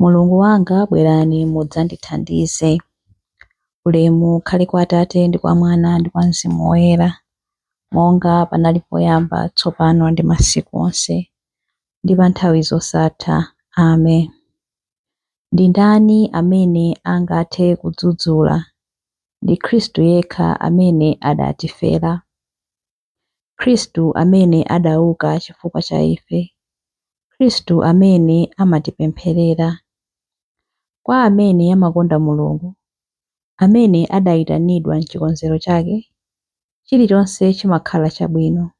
Mulungu wanga, bwerani mudzandithandize. Ulemu ukhale kwa Atate ndi kwa Mwana ndi kwa Mzimu Woyera, monga panali poyamba, tsopano ndi masiku onse, ndi pa nthawi zosatha. Amen. Ndi ndani amene angathe kudzudzula? Ndi Khristu yekha amene adatifera. Khristu amene adauka chifukwa cha ife. Khristu amene amatipempherera. Kwa amene amakonda Mulungu, amene adayitanidwa m'chikonzero chake, chilichonse chimakhala chabwino,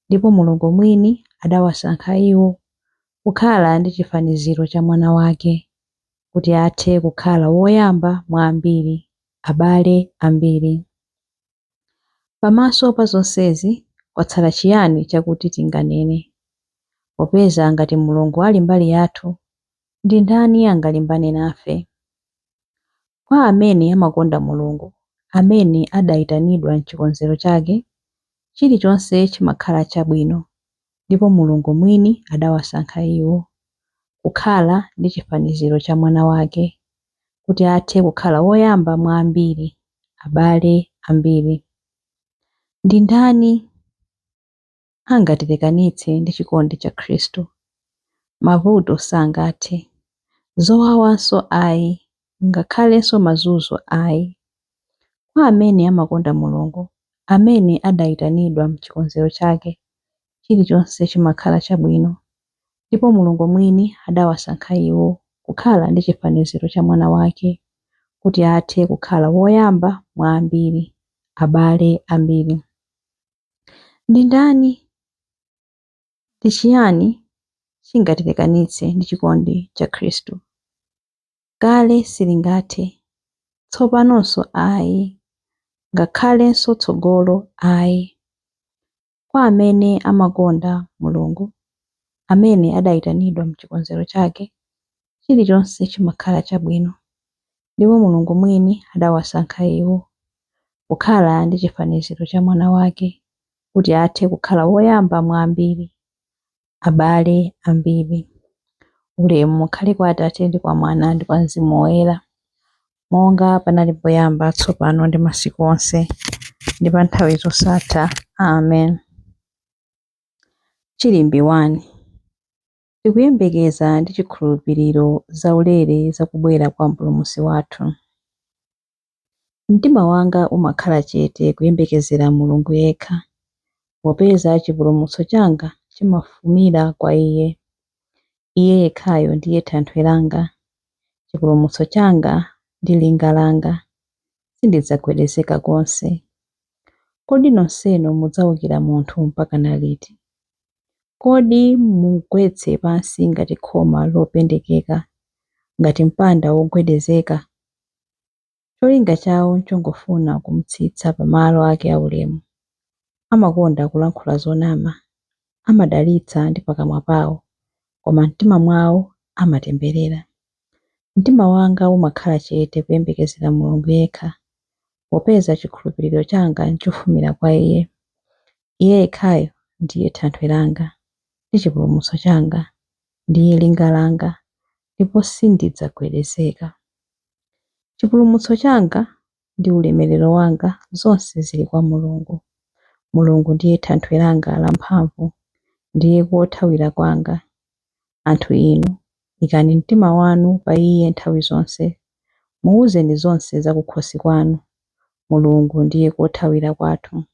ndipo Mulungu mwini adawasankha iwo kukhala ndi chifaniziro cha Mwana wake, kuti athe kukhala woyamba mwa ambiri, abale ambiri. Pamaso pa zonsezi, kwatsala chiyani chakuti tinganene? Popeza ngati Mulungu ali mbali yathu, ndi ndani angalimbane nafe? Kwa amene amakonda Mulungu, amene adayitanidwa m'chikonzero chake, chilichonse chimakhala chabwino, ndipo Mulungu mwini adawasankha iwo kukhala ndi chifaniziro cha Mwana wake, kuti athe kukhala woyamba mwa ambiri, abale ambiri. Ndi ndani angatilekanitse ndi chikondi cha Khristu? Mavuto sangathe, zowawanso ayi, ngakhalenso mazunzo ayi. Kwa amene amakonda Mulungu, amene adayitanidwa m'chikonzero chake, chilichonse chimakhala chabwino, ndipo Mulungu mwini adawasankha iwo kukhala ndi chifaniziro cha Mwana wake, kuti athe kukhala woyamba mwa ambiri, abale ambiri. Ndi ndani, ndi chiyani chingatilekanitse ndi chikondi cha Khristu? Kale silingathe, tsopanonso ayi, ngakhalenso tsogolo ayi. Kwa amene amakonda Mulungu, amene adayitanidwa m'chikonzero chake, chilichonse chimakhala chabwino, ndipo Mulungu mwini adawasankha iwo kukhala ndi chifaniziro cha Mwana wake, kuti athe kukhala woyamba mwa ambiri, abale ambiri. Ulemu ukhale kwa Atate ndi kwa Mwana ndi kwa Mzimu Woyera, monga panali poyamba, tsopano ndi masiku onse, ndi pa nthawi zosatha. Amen. Chilimbi 1. Tikuyembekeza ndi chikhulupiriro zaulere zakubwera kwa Mpulumutsi wathu. Mtima wanga umakhala chete kuyembekezera Mulungu yekha, popeza chipulumutso changa chimafumira kwa Iye. Iye yekhayo ndiye thanthwe langa, chipulumutso changa ndi linga langa, sindidzagwedezeka konse. Kodi nonsenu mudzawukira munthu mpaka liti? Kodi mumugwetse pansi ngati khoma lopendekeka, ngati mpanda wogwedezeka? Cholinga chawo n'chongofuna kumutsitsa pamalo ake aulemu. Amakonda kulankhula zonama, amadalitsa ndi pakamwa pawo, koma m'mtima mwawo amatemberera. Mtima wanga umakhala chete kuyembekezera Mulungu yekha, popeza chikhulupiriro changa n'chofumira kwa Iye. Iye yekhayo ndiye thanthwe langa ndi chipulumutso changa, ndiye linga langa, ndipo sindidzagwedezeka. Chipulumutso changa ndi ulemerero wanga zonse zili kwa Mulungu. Mulungu ndiye thanthwe langa lamphamvu, ndiye kothawira kwanga. Anthu inu, ikani mtima wanu pa Iye nthawi zonse. Muwuzeni zonse za kukhosi kwanu. Mulungu ndiye kothawira kwathu.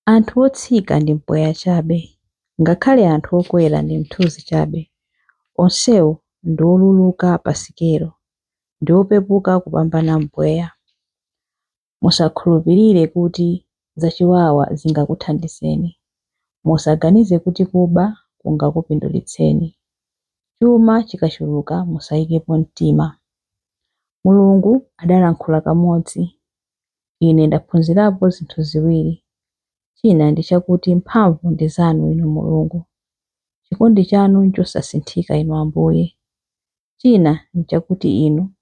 Anthu otsika ndi mpweya chabe, ngakhale anthu okwera ndi mthunzi chabe. Onsewo ndi oluluka pa sikelo, ndi opepuka kupambana mpweya. Musakhulupirire kuti zachiwawa zingakuthandizeni. Musaganize kuti kuba kungakupindulitseni. Chuma chikachuluka musayikepo mtima. Mulungu adalankhula kamodzi. Ine ndaphunzirapo zinthu ziwiri. China ndi chakuti mphamvu ndi zanu inu Mulungu. Chikondi chanu n'chosasinthika inu Ambuye. China n'chakuti inu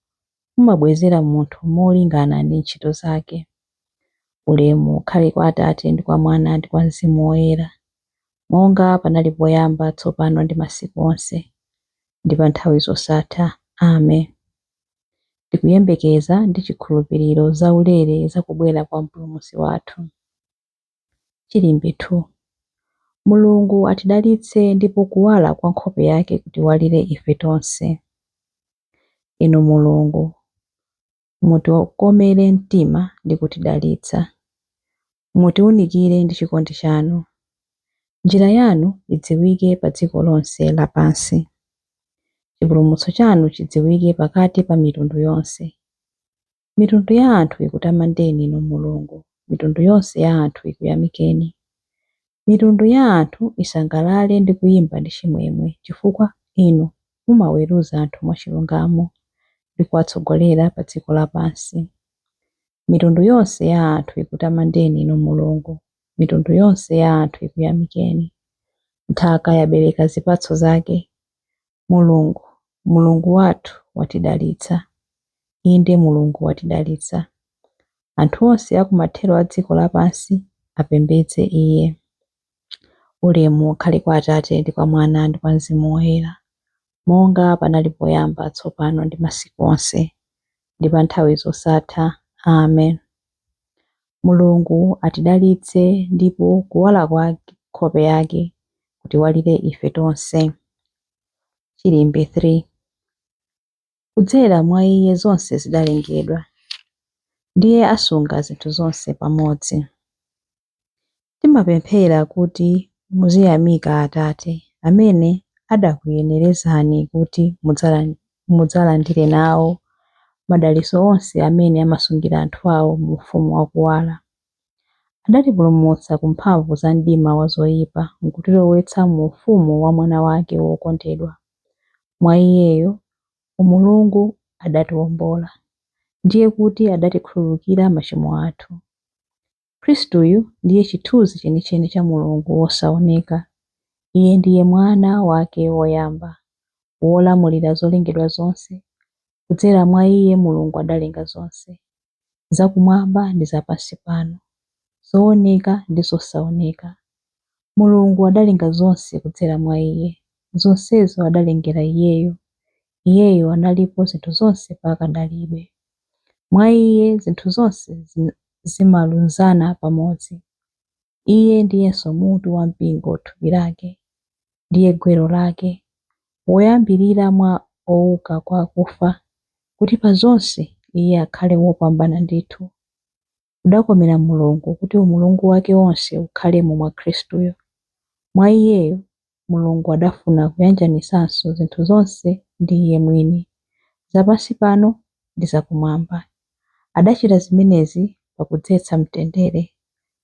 mumabwezera munthu molingana ndi ntchito zake. Ulemu ukhale kwa Atate ndi kwa Mwana ndi kwa Mzimu Woyera, monga panali poyamba, tsopano ndi masiku onse, ndi pa nthawi zosatha. Amen. Tikuyembekeza ndi chikhulupiriro zaulere za kubwera kwa Mpulumutsi wathu. Chilimbi 2. Mulungu atidalitse ndipo kuwala kwa nkhope yake kutiwalire ife tonse. Inu Mulungu, mutikomere mtima ndi kutidalitsa. Mutiwunikire ndi chikondi chanu. Njira yanu idziwike pa dziko lonse lapansi. Chipulumutso chanu chidziwike pakati pa mitundu yonse. Mitundu ya anthu ikutamandeni Inu Mulungu, mitundu yonse ya anthu ikuyamikeni. Mitundu ya anthu isangalale ndi kuyimba ndi chimwemwe, chifukwa Inu mumaweruza anthu mwachilungamo ndi kuwatsogolera pa dziko lapansi. Mitundu yonse ya anthu ikutamandeni Inu Mulungu, mitundu yonse ya anthu ikuyamikeni. Nthaka yabereka zipatso zake. Mulungu, Mulungu wathu watidalitsa. Inde Mulungu watidalitsa. Anthu onse a kumathero a dziko lapansi apembedze Iye. Ulemu ukhale kwa Atate ndi kwa Mwana ndi kwa Mzimu Woyera, monga panali poyamba, tsopano ndi masiku onse, ndi pa nthawi zosatha. Amen. Mulungu atidalitse ndipo kuwala kwa nkhope yake kutiwalire ife tonse. Chilimbi 3. Kudzera mwa Iye zonse zidalengedwa, ndiye asunga zinthu zonse pamodzi. Timapemphera kuti muziyamika Atate, amene adakuyenerezani kuti mudzalandire nawo madalitso onse amene amasungira anthu awo mu ufumu wakuwala. Adatipulumutsa ku mphamvu za mdima wa zoyipa, n'kutilowetsa mu ufumu wa Mwana wake wokondedwa. Mwa Iyeyo Umulungu adatiwombola, ndiye kuti adatikhululukira machimo athu. Khristuyu ndiye chithunzi chenicheni cha Mulungu wosaoneka. Iye ndiye Mwana wake woyamba, wolamulira zolengedwa zonse. Kudzera mwa Iye Mulungu adalenga zonse, zakumwamba ndi zapansi pano, zooneka ndi zosaoneka. Mulungu adalenga zonse kudzera mwa Iye, zonsezo adalengera Iyeyo. Iyeyo analipo zinthu zonse pakadalibe. Mwa Iye zinthu zonse zimalunzana pamodzi. Iye ndiyenso mutu wa mpingo, thupi lake, ndiye gwero lake, woyambirira mwa ouka kwa akufa, kuti pa zonse Iye akhale wopambana ndithu. Kudakomera Mulungu kuti umulungu wake wonse ukhalemo mwa Khristuyo. Mwa Iyeyo Mulungu adafuna kuyanjanitsanso zinthu zonse ndi Iye mwini, zapansi pano ndi zakumwamba. Adachita zimenezi pakudzetsa mtendere,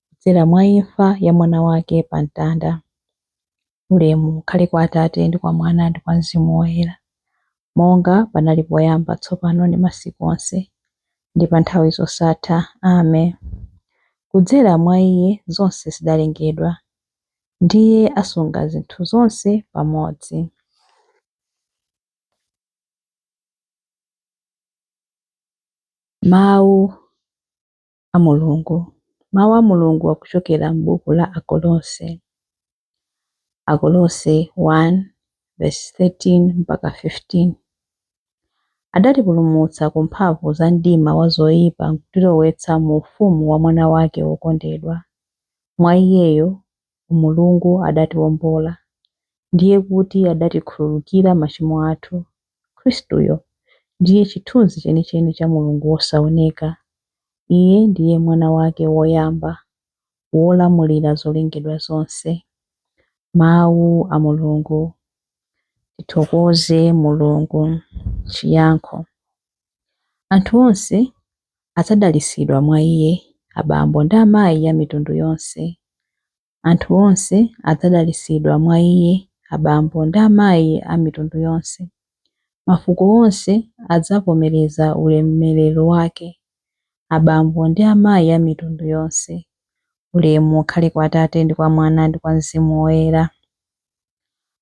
kudzera mwa imfa ya Mwana wake pa mtanda. Ulemu ukhale kwa Atate ndi kwa Mwana ndi kwa Mzimu Woyera, monga panali poyamba, tsopano ndi masiku onse, ndi pa nthawi zosatha. Amen. Kudzera mwa Iye zonse zidalengedwa, ndiye asunga zinthu zonse pamodzi. Mawu a Mulungu. Mawu a Mulungu akuchokera m'buku la Akolose. Akolose 1 verse 13 mpaka 15. Adatipulumutsa ku mphamvu za mdima wa zoyipa n'kutilowetsa mu ufumu wa Mwana wake wokondedwa. Mwa Iyeyo Umulungu adatiwombola, ndiye kuti adatikhululukira machimo athu. Khristuyo ndiye chithunzi chenicheni cha Mulungu wosaoneka. Iye ndiye Mwana wake woyamba, wolamulira zolengedwa zonse. Mawu a Mulungu. Tithokoze Mulungu. Chiyankho. Anthu onse adzadalitsidwa mwa Iye, abambo ndi amayi a mitundu yonse. Anthu onse adzadalitsidwa mwa Iye, abambo ndi amayi a mitundu yonse. Mafuko onse adzavomereza ulemerero wake, abambo ndi amayi a mitundu yonse. Ulemu ukhale kwa Atate ndi kwa Mwana ndi kwa Mzimu Woyera.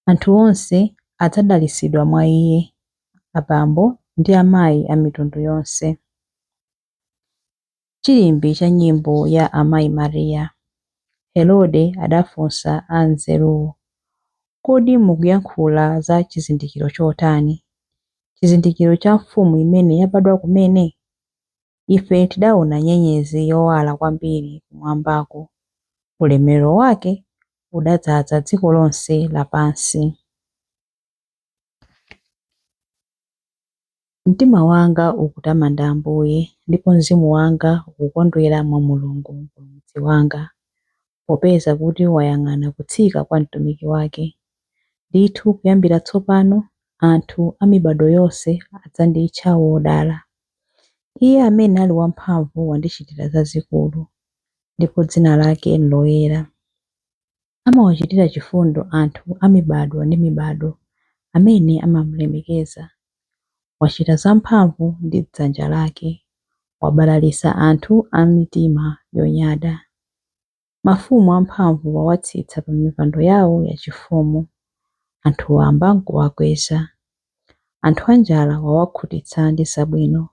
Anthu onse adzadalitsidwa mwa Iye, abambo ndi amayi a mitundu yonse. Chilimbi cha nyimbo ya Amayi Maria. Herode adafunsa anzeruwo. Kodi mukuyankhula za chizindikiro chotani? Chizindikiro cha mfumu imene yabadwa kumene? Ife tidaona nyenyezi yowala kwambiri kumwambako. Ulemerero wake udadzaza dziko lonse lapansi. Mtima wanga ukutamanda Ambuye, ndipo mzimu wanga ukukondwera mwa Mulungu Mpulumutsi wanga, popeza kuti wayang'ana kutsika kwa mtumiki wake. Ndithu kuyambira tsopano anthu a mibado yonse adzanditcha wodala. Iye amene ali wamphamvu wandichitira zazikulu, ndipo dzina lake n'loyera. Amawachitira chifundo anthu a mibado ndi mibado amene amamulemekeza. Wachita zamphamvu ndi dzanja lake, wabalalitsa anthu a mitima yonyada. Mafumu amphamvu wawatsitsa pa mipando yawo yachifumu, anthu wamba n'kuwakweza. Anthu anjala wawakhutitsa ndi zabwino,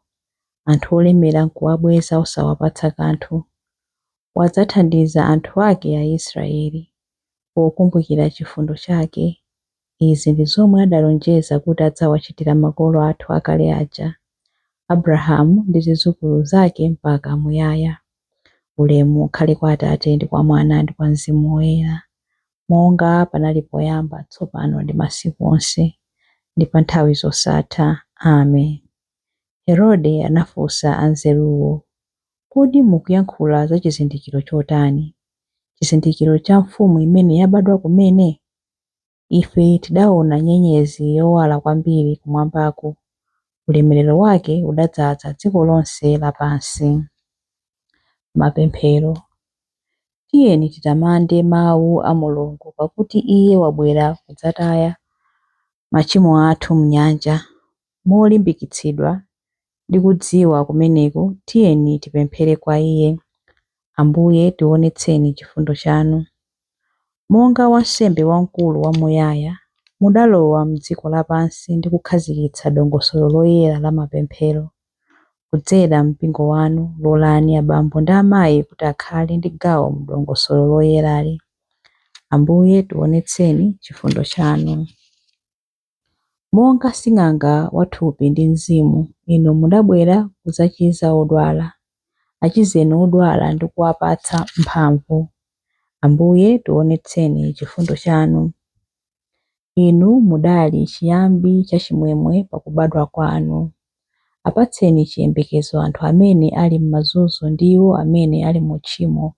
anthu olemera n'kuwabweza osawapatsa kanthu. Wadzathandiza anthu ake Aisraeli, pokumbukira chifundo chake. Izi ndi zomwe adalonjeza kuti adzawachitira makolo athu akale aja, Abrahamu ndi zidzukulu zake mpaka muyaya. Ulemu ukhale kwa Atate ndi kwa Mwana ndi kwa Mzimu Woyera, monga panali poyamba, tsopano ndi masiku onse, ndi pa nthawi zosatha. Amen. Herode anafunsa anzeruwo, Kodi mukuyankhula za chizindikiro chotani? Chizindikiro cha mfumu imene yabadwa kumene? Ife tidaona nyenyezi yowala kwambiri kumwambako. Ulemerero wake udadzaza dziko lonse lapansi. Mapemphero. Tiyeni titamande mawu a Mulungu pakuti Iye wabwera kudzataya machimo athu m'nyanja. Molimbikitsidwa ndi kudziwa kumeneku, tiyeni tipemphere kwa Iye. Ambuye tionetseni chifundo chanu. Monga wansembe wamkulu wamuyaya, mudalowa m'dziko lapansi ndi kukhazikitsa dongosolo loyera la mapemphero. Kudzera mpingo wanu, lolani abambo ndi amayi kuti akhale ndi gawo m'dongosolo loyerali. Ambuye tionetseni chifundo chanu. Monga sing'anga wathupi ndi mzimu, inu mudabwera kudzachiza odwala. Achizeni odwala ndi kuwapatsa mphamvu. Ambuye tionetseni chifundo chanu. Inu mudali chiyambi cha chimwemwe pakubadwa kwanu. Apatseni chiyembekezo anthu amene ali m'mazunzo ndi iwo amene ali mu tchimo,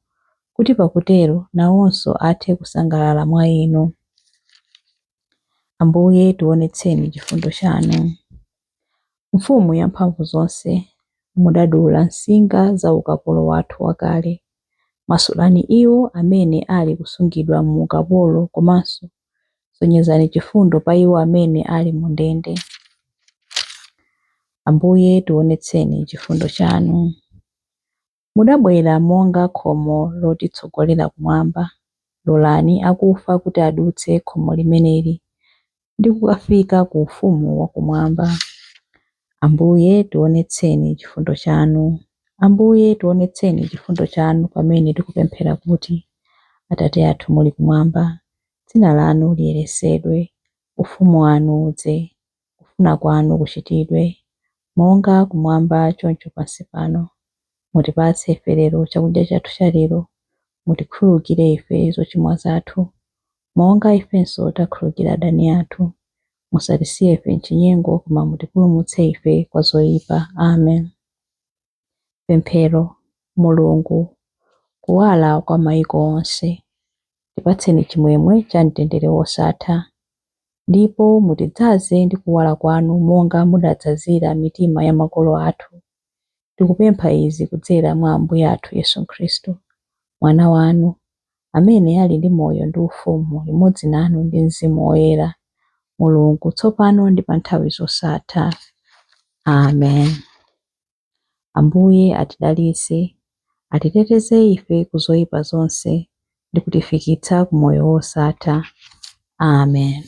kuti pakutero nawonso athe kusangalala mwa inu. Ambuye tionetseni chifundo chanu. Mfumu yamphamvu zonse, mudadula nsinga za ukapolo wathu wakale. Masulani iwo amene ali kusungidwa mu ukapolo komanso sonyezani chifundo pa iwo amene ali mu ndende. Ambuye tionetseni chifundo chanu. Mudabwera monga khomo lotitsogolera kumwamba. Lolani akufa kuti adutse khomo limeneli ndi kukafika ku ufumu wakumwamba. Ambuye tionetseni chifundo chanu. Ambuye tionetseni chifundo chanu pamene tikupemphera kuti, Atate athu muli kumwamba, dzina lanu liyeretsedwe, ufumu wanu udze, kufuna kwanu kuchitidwe, monga kumwamba choncho pansi pano. Mutipatse ife lero chakudya chathu cha lero, mutikhululukire ife zochimwa zathu, monga ifenso takhululukira adani athu. Musatisiye ife m'chinyengo, koma mutipulumutse ife kwa zoyipa. Amen. Pemphero. Mulungu, kuwala kwa mayiko onse, tipatseni chimwemwe cha mtendere wosatha, ndipo mutidzaze ndi kuwala kwanu monga mudadzazira mitima ya makolo athu. Tikupempha izi kudzera mwa Ambuye athu Yesu Khristu, Mwana wanu, amene ali ndi moyo ndi ufumu limodzi nanu ndi Mzimu Woyera, Mulungu, tsopano ndi pa nthawi zosatha. Amen. Ambuye atidalitse, atiteteze ife ku zoyipa zonse ndi kutifikitsa ku moyo wosatha. Amen.